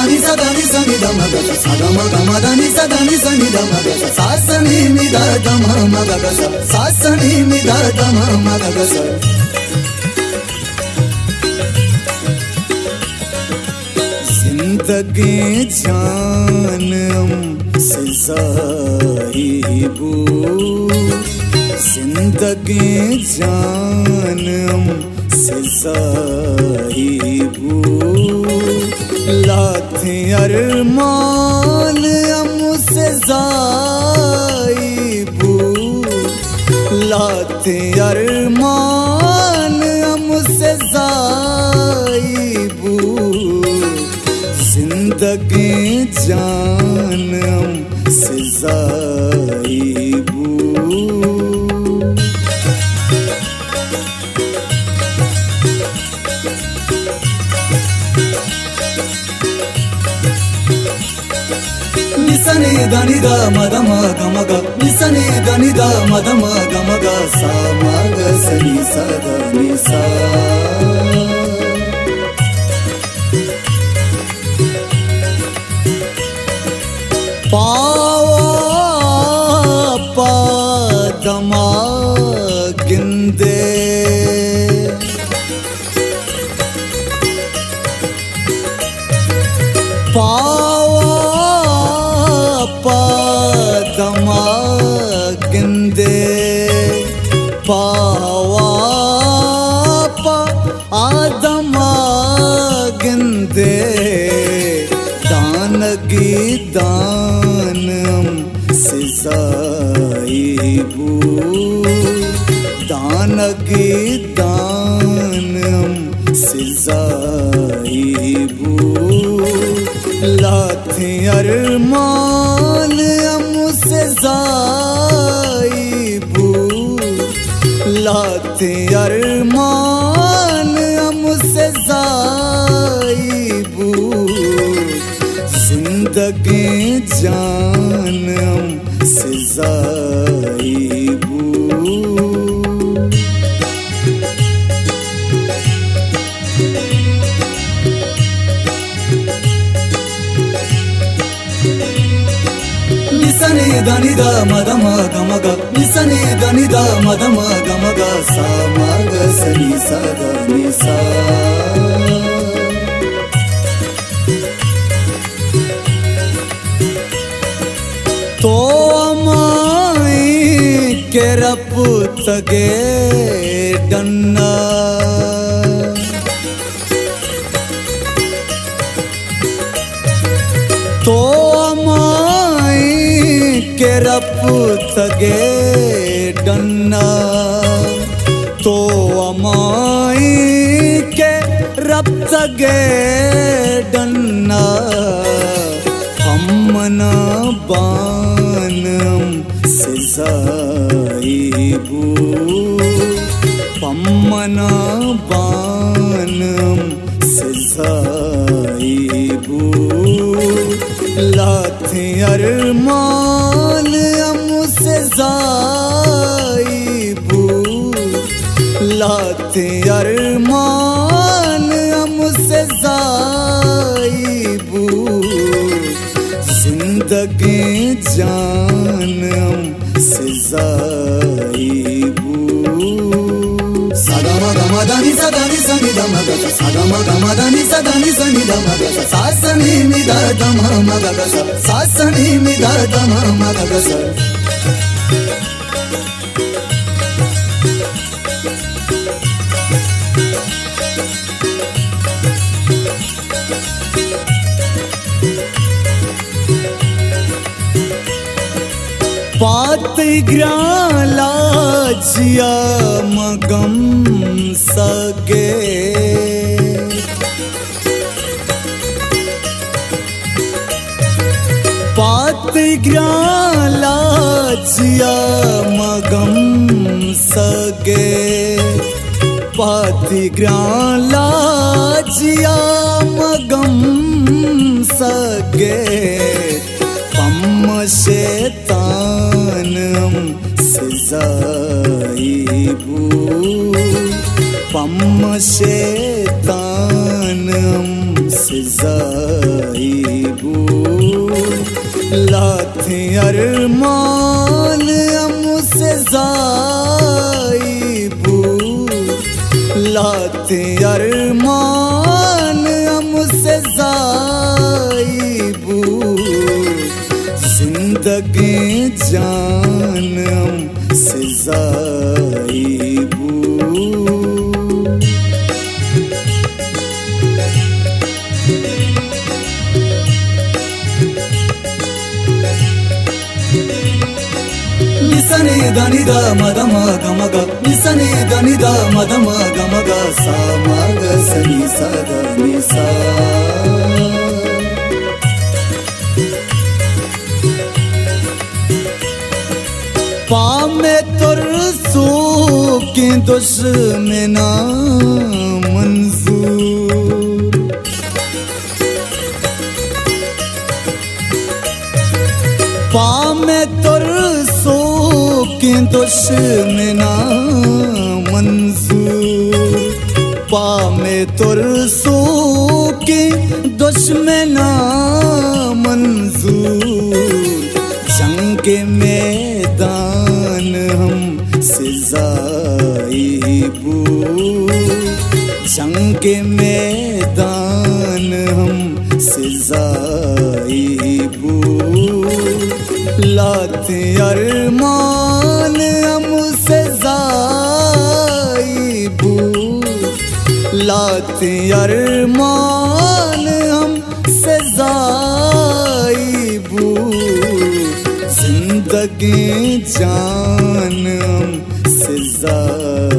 Ni sa da ni sa ni da ma ga sa, sa ga ma ga ma da ni sa da ni sa ni da ma ga sa, sa sa ni ni da da ma ma ga ga sa, sa sa ni ni da da ma ma ga ga sa. زندگیں جان ہم سزائی بو، زندگیں جان ہم سزائی بو، لاتیں ارمان ہم سزائی بو، لاتیں ارمان ہم سزائی بو، زندگیں جان ہم سزائی بو۔ Ni sa ni da ni da ma da ma ga ma ga. Ni sa ni da ni da ma da ma ga ma ga. Sa ma ga sa ni sa da ni sa. پاوا پا دما گندے، پاوا پا دما گندے، پاوا پا آدما گندے، دانگی دان ہم سزائی بو، دانگی دان ہم سزائی بو، لاتیں ارمان ہم سزائی بو، لاتیں ارمان ہم سزائی بو، زندگیں جان ہم سزائی بو۔ Ni sa ni da ni da ma da ma ga ma ga. Ni sa ni da ni da ma da ma ga ma ga. Sa ma ga sa ni sa da ni sa. تو ہمائیں کہ رپتگے ڈنا، تو ہمائیں کہ رپتگے ڈنا، تو ہمائیں کہ رپتگے ڈنا، پمنا بان ہم سزائی بو، پمنا بان ہم سزائی بو، لاتیں ارمان ہم سزائی بو، لاتیں ارمان ہم سزائی بو، زندگیں جان ہم سزائی بو۔ سا گا ما گا ما دا نی سا دا نی سا نی دا ما گا سا، سا گا ما گا ما دا نی سا دا نی سا نی دا ما گا سا، سا سا نی نی دا دا ما ما گا گا سا، سا سا نی نی دا دا ما ما گا گا سا۔ پات گران لاجیا مگم سگے، پات گران لاجیا مگم سگے، پات گران لاجیا مگم سگے، پم شیطان ہم سزائی بو، پم شیطان ہم سزائی ارمان ہم سزائی بو، لاتیں ارمان ہم سزائی بو، زندگیں جان ہم سزائی بو۔ نسانی دانی دا مدما گمگا، نسانی دانی دا مدما گمگا، ساماگا سنی سادا نسا۔ پام ترسوکیں دشمناں منظور، پام ترسوکیں دشمناں منظور، پام ترسوکیں دشمناں منظور، جنگ میدان ہم سزائی بو، جنگ میدان ہم سزائی بو، لاتیں ارمان ہم سزائی بو، لاتیں ارمان ہم سزائی بو، زندگیں جان ہم سزائی